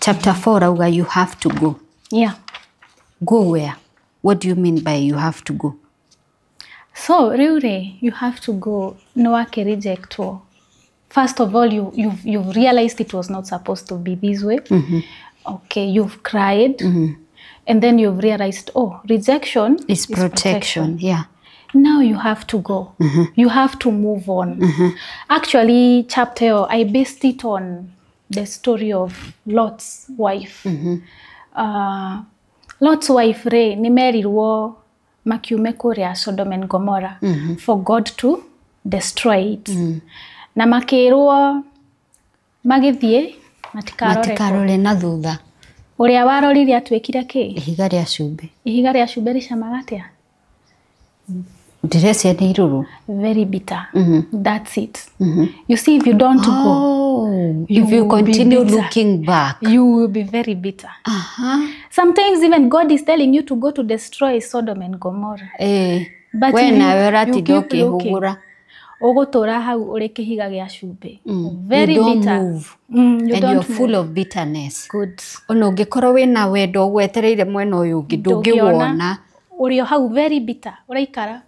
Chapter 4 auga you have to go. Go where? What do you mean by you have to go? So rĩu rĩ, you have to go nĩ wake rejectwo. First of all, you've realized it was not supposed to be this way. Okay, you've cried, and then you've realized, oh, rejection is protection. Yeah. Now you have to go. You have to move on. Actually, chapter ĩyo, I based it on the story of Lot's wife. Lot's wife rĩ, nĩ merirwo makiume kũrĩa Sodom and Gomorrah for God to destroy it. Na makĩrwo magĩthiĩ matikarore kũ. Matikarore na thutha. Ũrĩa warorire atuĩkire kĩ? Ihiga rĩa cumbĩ. Ihiga rĩa cumbĩ rĩcamaga atĩa? Ndĩrecia nĩ irũrũ. Very bitter. That's it. You see, if you don't go, Oh, you if you will be continue bitter. Looking back. You will be very bitter. Sometimes even God is telling you to go to destroy Sodom and Gomorrah. But We if you, nawe you ũratinda keep looking, ũkĩhũgũra. Ũgũtũra hau ũrĩ kĩhiga gĩa cumbĩ. Very You don't bitter. move. You And don't you're full move. of bitterness. Good. Ona ũngĩkorwo wĩna wendo ũgwetereire mwena ũyũ ũngĩ, ndũngĩwona. Ũrĩ o hau very bitter. Ũraikara.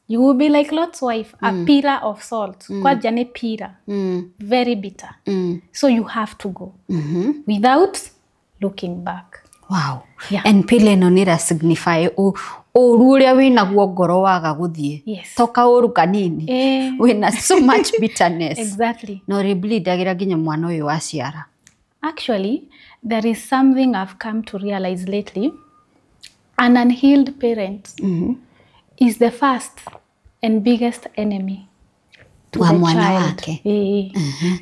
You will be like Lot's wife, a pillar of salt. Kwanja nĩ pillar. Very bitter. So you have to go without looking back. Wow. Yeah. And pillar ĩno nĩ ĩra signify ũru ũrĩa wĩnaguo ngoro waga gũthiĩ. To kaũru kanini. Wĩna so much bitterness. Na ũrĩblindagĩra nginya mwana ũyũ waciara. Actually, there is something I've come to realize lately. An unhealed parent is the first and biggest enemy to Wa the mwana child. Wake.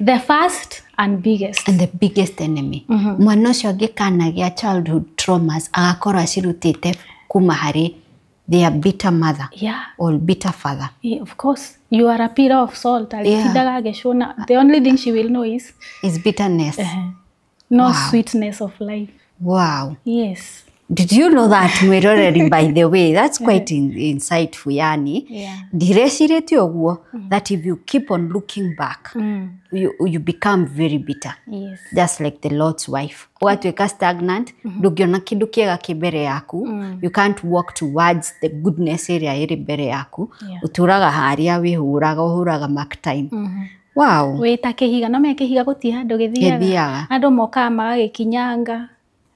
The first and biggest. And the biggest enemy. Mwana ũcio angĩkanagĩa childhood traumas, agakorwo acirutĩte kuma harĩ their bitter mother or bitter father. Yeah, of course. You are a pillar of salt. Alitindaga agĩcũna. The only thing she will know is is bitterness. No sweetness of life. Yes. Did you know that, mwĩroreri? By the way, that's quite insightful, yani. Ndirecirĩtie ũguo that if you keep on looking back, you become very bitter. Just like the Lord's wife. Ũgatuĩka stagnant, ndũngĩona kĩndũ kĩega kĩ mbere yaku. You can't walk towards the goodness ĩrĩa ĩrĩ mbere yaku. Ũtũraga harĩa wĩhũraga, ũhũraga mark time. Wow. Wĩ ta kĩhiga, no menya kĩhiga gũtirĩ handũ gĩthiaga. Gĩthiaga. Andũ mokaga magagĩkinyanga,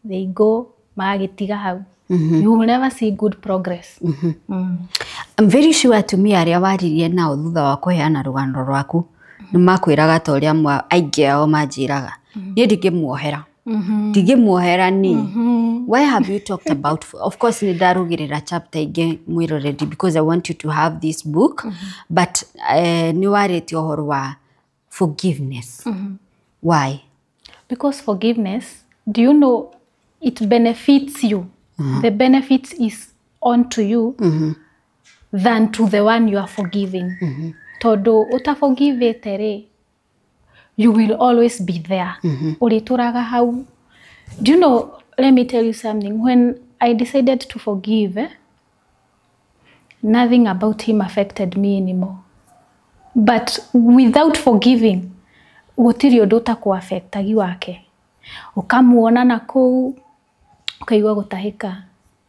they go, magagĩtiga hau. You will never see good progress. I'm very sure atumia arĩa waririe nao thutha wa kũheana rũgano rwaku nĩ makwĩraga ta ũrĩa aingĩ ao manjĩraga, niĩ ndingĩmuohera, ndingĩmuohera ni. Why have you talked about, of course nĩ ndarugĩrĩra chapter ingĩ, mwĩroreri, because I want you to have this book, but nĩ warĩtie ũhoro wa forgiveness. Why? Because forgiveness, do you know, it benefits you. The benefit is onto you than to the one you are forgiving. Tondũ ũtaforgivĩte rĩ, you will always be there. Ũrĩtũraga hau. Do you know, let me tell you something. When I decided to forgive, nothing about him affected me anymore. But without forgiving, gũtirĩ ũndũ ũtakũ-affectagi wake. Ũkamuona na kũu, ũkaigua gũtahĩka,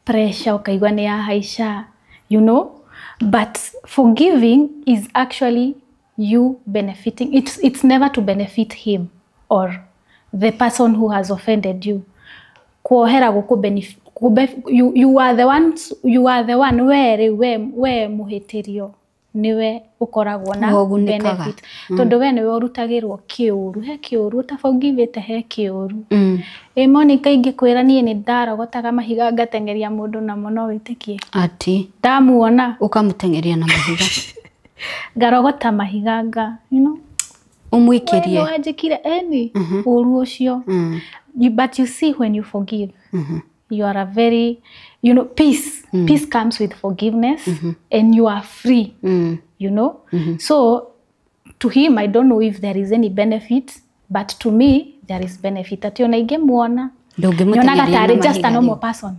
pressure ũkaigua nĩ yahaica. But forgiving is actually you benefiting. It's never to benefit him or the person who has offended you. Kuohera gũkũ benefit, you are the ones, you are the one, we rĩ, we mũhĩtĩrio nĩwe ũkoragwo na Ũgunĩkaga. Benefit, tondũ we nĩwe ũrutagĩrwo kĩũru, he kĩũru ũtaforgivĩte, he kĩũru. Ĩ Monica, ingĩkwĩra niĩ nĩ ndarogotaga mahiga ngateng'eria mũndũ namo, no wĩtĩkie? Ati? Ndamuona. Ũkamũteng'eria na mahiga? Ngarogota mahiga nga Ũmũikĩrie. We wanjĩkire eni ũru ũcio. But you see, when you forgive, you are a very peace. Peace comes with forgiveness and you are free. So to him, I don't know if there is any benefit, but to me there is benefit, atĩ ona ingĩmuona Ndũngĩmũteng'eria nyonaga na tarĩ just a mahiga normal rĩu. person.